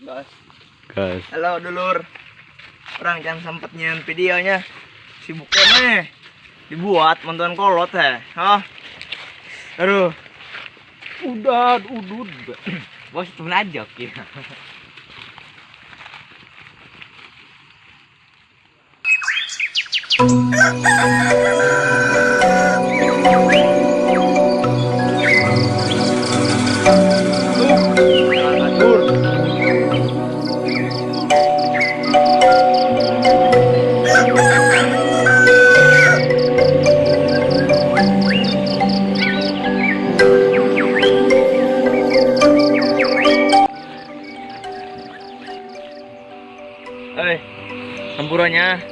Gas. Gas. Halo dulur. Orang jangan sempet nyian videonya. Sibuk nih. Dibuat mantuan kolot ya. Hah? Aduh. Udah, udud. Bos temen aja ya. Hampuranya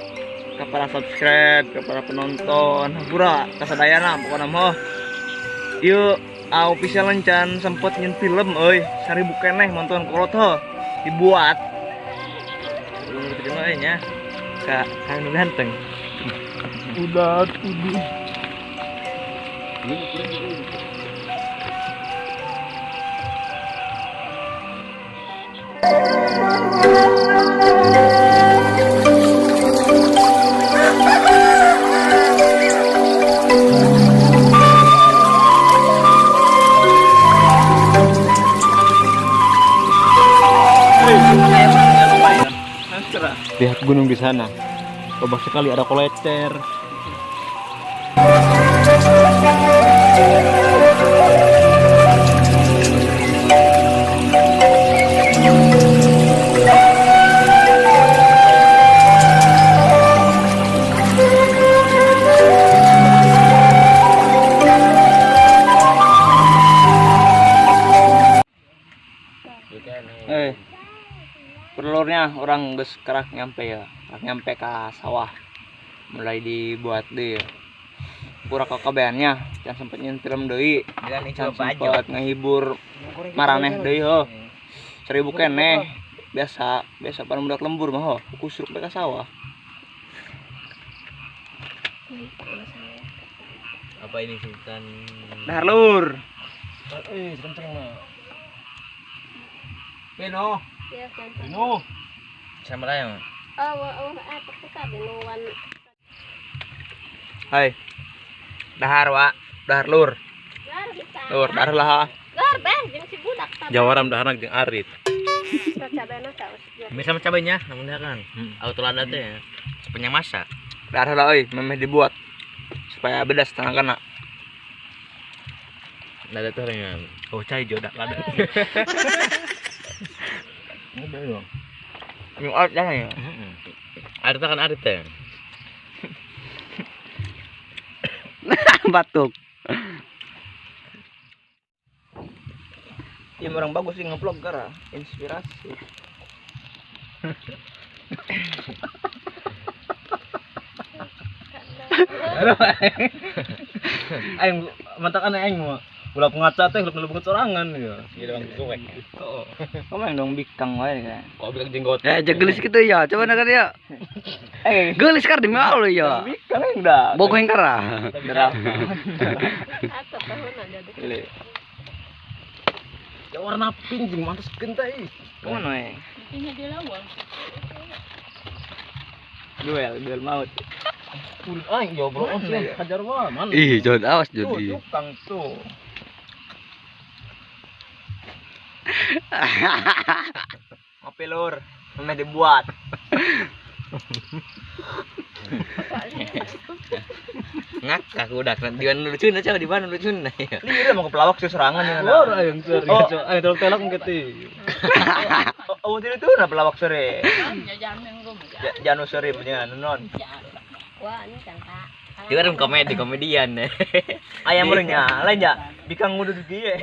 ke para subscribe, ke para penonton, hampura kasadayana pokona mah. Yuk, official encan sempet nyen film euy, 1000 keneh nonton kolot ho dibuat. Belum diterima euy nya. Ka kang ganteng. Udah udah. Lihat gunung di sana, banyak sekali ada kolecer. Perlurnya orang geus kerak nyampe ya, kerak nyampe ke sawah, mulai dibuat deh. Pura kekabeannya, jangan sempet nyen film deui, jangan sempet ngehibur maraneh deui ho. 1000 keneh, biasa biasa para budak lembur mah ho, kusruk ke sawah. Apa ini sultan? Dahar lur. Kenceng mah. Beno. Beno. Sama lah. Hai. Dahar wa, dahar lur. Lur, dahar lah. Jawaram daharna jeung arit. Bisa sama cabainya, namun kan. Auto lada teh ya. Sepenyang masak. Dahar lah euy, memeh dibuat supaya beda setengah kena. Lada tuh dengan oh cai jodak lada. Yung art lah ya. Arit kan arit ya. Batuk. Ya orang bagus sih ngevlog gara inspirasi. Aing mantakan aing mah. Ulah pengaca teh ulah banget sorangan ya. Iya dong cuek. Heeh. Kamu yang dong bikang wae kan. Kok bikang jenggot. Gelis gitu ya. Coba nak ya. Gelis kar demi Allah ya. Bikang yang dah. Bogo yang kara. Ya warna pink jeung mantas teh. Kemana eh? Duel, duel maut. Aing yo bro, hajar wae mana. Ih, jod awas jod. Tukang tuh. Ngopi lur, memeh dibuat. Ngakak udah di mana lucu coba di mana lucu nah ya. Ini mau ke pelawak sih serangan ya. Lur aing seri. Aing telok-telok ngeti. Oh, itu tuh na pelawak sore. Janu sore punya non. Wah, ini cangka. Dia kan komedi, komedian. Ayam orangnya, lain ya. Bikang ngudut gie.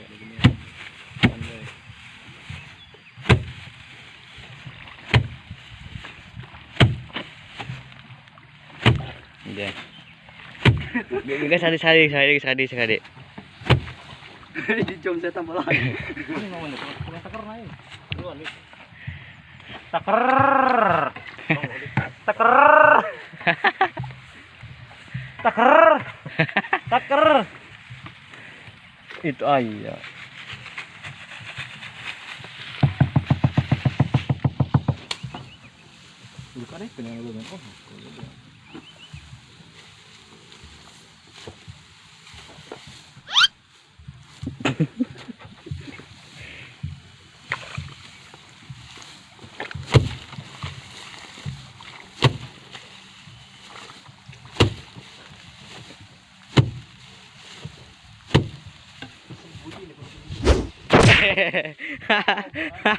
Begini. Udah. Enggak sadi. Di jom saya tambah lagi. Taker. Taker. Taker. Taker. Itu ayah. Bukan deh, pengen gue. Oh,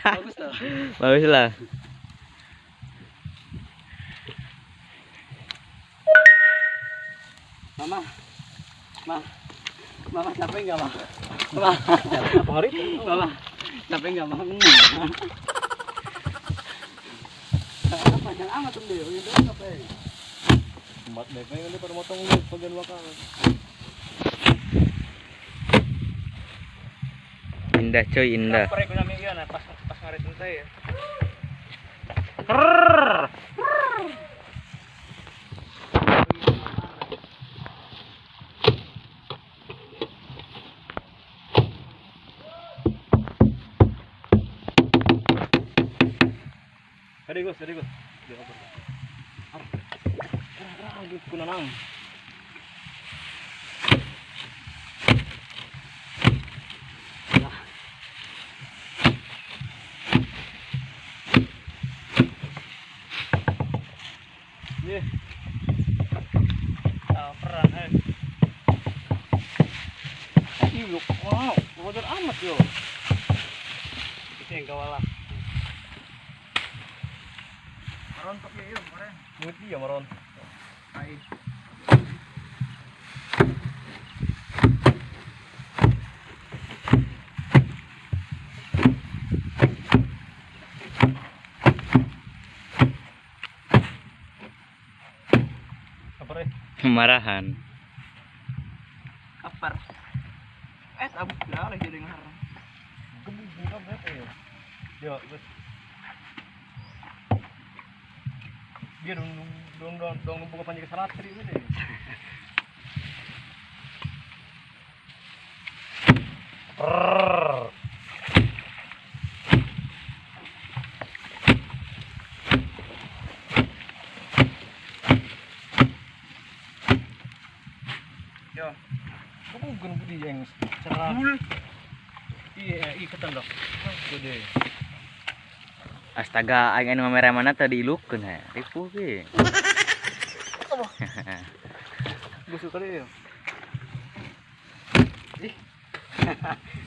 bagus lah. Bagus lah. Mama, ma, mama capek nggak ma? Mama, mama capek nggak ma? Panjang amat tuh deh, itu apa ya? Empat BP ini pada motong bagian belakang. Indah coy, indah. Pas ngarit saya. Hadi Gus, hadi Gus. Kunanang. Wow, bodoh amat yo. Itu yang kawala. Maron pakai yo, kemarin. Mulut dia maron. Ai. Kemarahan. Kapar. Abu lah jadi ngarang. Gebu berapa ya? Yo, Gus. Dia dong buka panjang salatri ini deh. Yo. Gebu budi yang cerah. Iya, iya ketendok. Gede. Astaga, aing anu kamera mana tadi ilukeun ha. Ripuh ge. Busuk kali ya. Ih.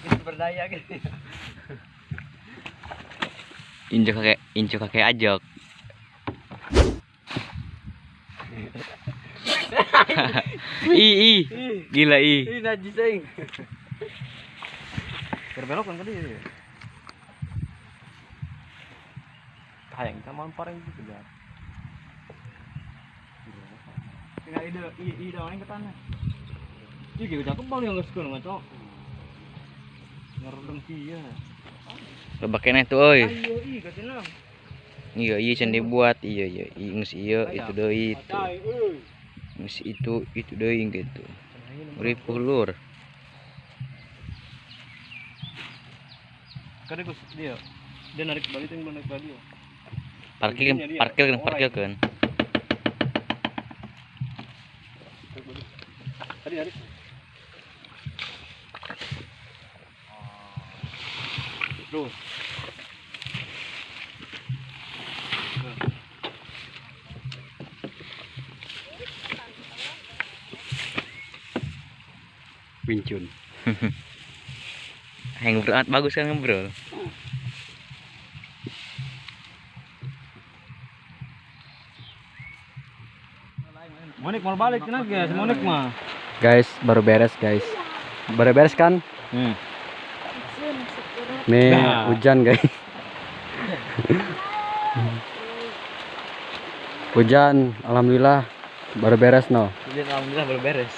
Ini berdaya gitu. Injek kakek ajok. Ih, gila ih. Ih, najis aing. Berbelok kan tadi. Hayang kita mau pareng gitu ya. Tinggal ide orang ke tanah. Iya, gitu cakep bang yang geus kuno ngaco. Ngerendeng kieu. Loba keneh tuh euy. Iya, iya katena. Iya, iya can dibuat, iya iya, geus ieu itu deui itu. Geus itu deui gitu. Ripuh lur. Kada Gus dia. Dia narik balik yang belum narik balik. Parkir kan. Tadi narik. Terus. Wincun. Hang ngobrol bagus kan ngobrol. Monik mau balik kenapa guys? Monik mah. Guys, baru beres guys. Baru beres kan? Nih, hujan guys. Hujan, alhamdulillah baru beres no. Hujan alhamdulillah baru beres.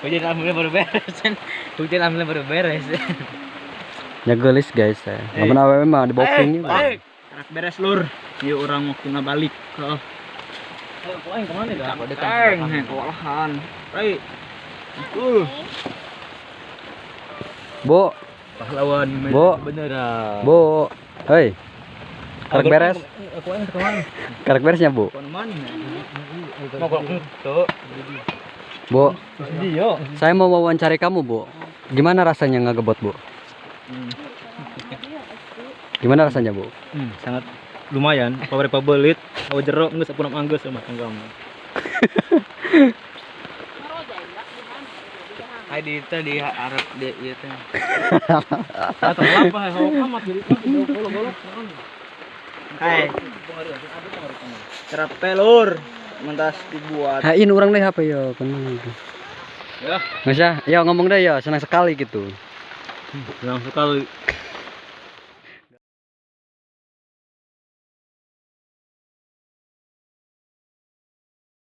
Hujan alhamdulillah baru beres. Hujan alhamdulillah baru beres. Ya gelis guys ya. Lamun awewe mah diboking. Karak beres lur. Ieu urang waktuna balik. Heeh. Aing kemana dah? Aing kewalahan. Rai. Bu. Pahlawan Bu. Beneran. Bu. Hei. Karak beres. Karak beresnya, Bu. Bu. Saya mau wawancari kamu, Bu. Gimana rasanya ngegebot, Bu? Gimana rasanya, Bu? Sangat lumayan. Pabar belit, awa jero geus apunam anggeus sama kamu. Hai di itu di Arab di ieu teh. Atau apa hawa amat jadi golok-golok. Hai. Cerap lur, mentas dibuat. Hain urang deh HP yo kan. Ya. Nggak ya, ya ngomong deh ya, senang sekali gitu. Senang sekali.